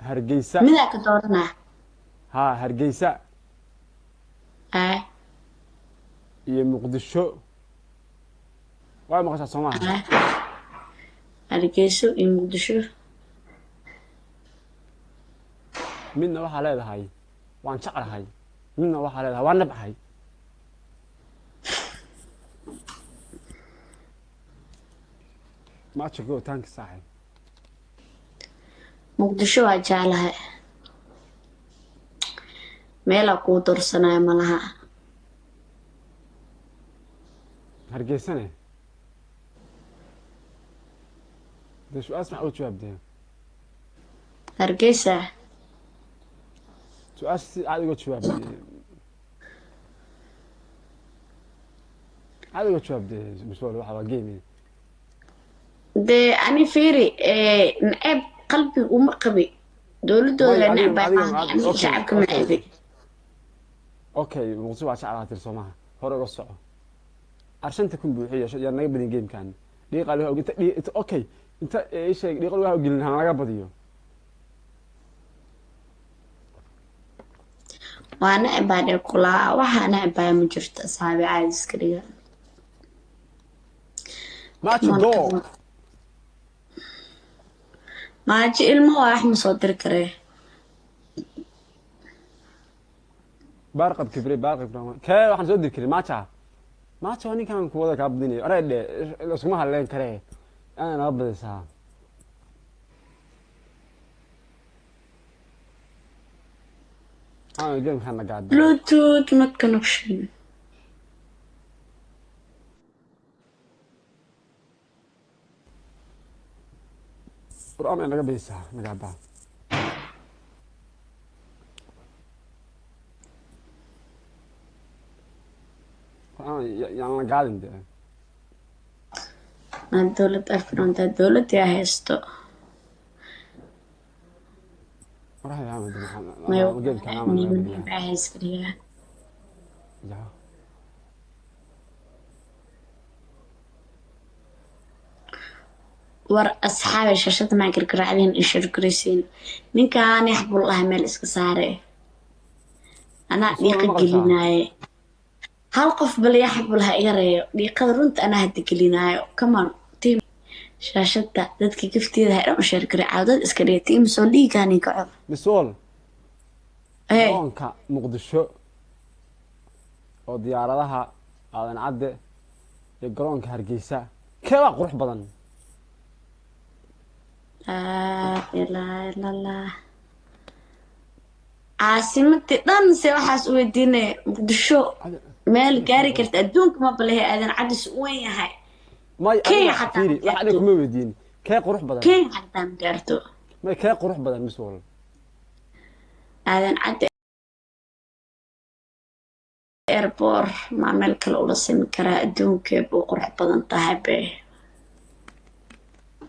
Hargeysa. Midaa ka dooranaa? Haa, Hargeysa. Aa. Iyo Muqdisho waa maqashaa, soo maaha? Aa, Hargeyso iyo Muqdisho. Midna waxaa leedahay waan jeclahay, midna waxaa leedahay waan nabcahay. Maacha go taanki saaxib. Muqdisho waa jeclahay, meelaa kuu doorsanaya malaha. Hargeysane dee su-aas maxaa uga jawaabdee? Hargeysa. Su-aasha si caad uga jawaabdee, caad uga jawaabdee miswal, waxa waa game. Dee ani fiiri, naceeb qalbiga uma qabi dowladooda. May La adiga necbay adiga maaha. adiga Ani okay shacabka ma okay necbi. Okay, Muqdisho waa jeclaa tir, soo maaha? Hore uga soco. Arshanta kun buuxiya, yaa naga badin gamekan dhiiqa luha inta inta. Okay, inta ii sheeg, dhiiqa luha gelin hana naga badiyo. Waa necbaa dhee kulaa, waxaa necbaa ma jirto asxaabi, caadi iska dhiga. Maacho Come on. Go. Come on. Maaji ilmo waa wax ma soo diri karee. Baarqab kibre, baarqab kibre kee waxaan soo diri karin. Maacha, maacha waa ninkan kuwada kaa badinayo. Arey dhe, iskuma hadleen karee, ana naga badisaa. Ana gamekan na gaadaa. Bluetooth not connection. War ama naga badisaa, na gaadaa. War ama yaan la gaadin dee. Maa dowlad afronta dowladda yaa haysto? Waraha yaa May ama gamekan ama naga badiyaa. Necbaa iska dhigaa. Ya. War asxaabi, shashada maa gargaraacdeen, ishirgaraysiin ninkaan yaxbul ah meel iska saare, anaa Usoo dhiiqa ma maqashaa? Gelinaaye hal qof bal yaxbul ha iga reeyo dhiiqada runta, anaa hadda gelinaayo. Come on team, shaashada dadka gafteeda ha dhan u sheergaraaco, dad iska dhiga team soo dhiigaani kaco. Misol. Hey. Garoonka Muqdisho oo diyaaradaha Aadan Cadde iyo garoonka Hargeysa, keebaa qurux badan? Laa ilaaha illa Allah, caasimadii dhan se waxaas u weydiinaya Muqdisho meel gaari karta adduunka ma balehe, Aadan Cadis u weyn yahay. May Kenya adiga xataa fiiri ma wax adiga gaarto. Kuma weydiin kee qurux badan. Kenya xataa ma gaarto. May, kee qurux badan, miswal? Aadan Cadde Airport maa meel kale ula simi karaa adduunka buu qurux badan tahay be.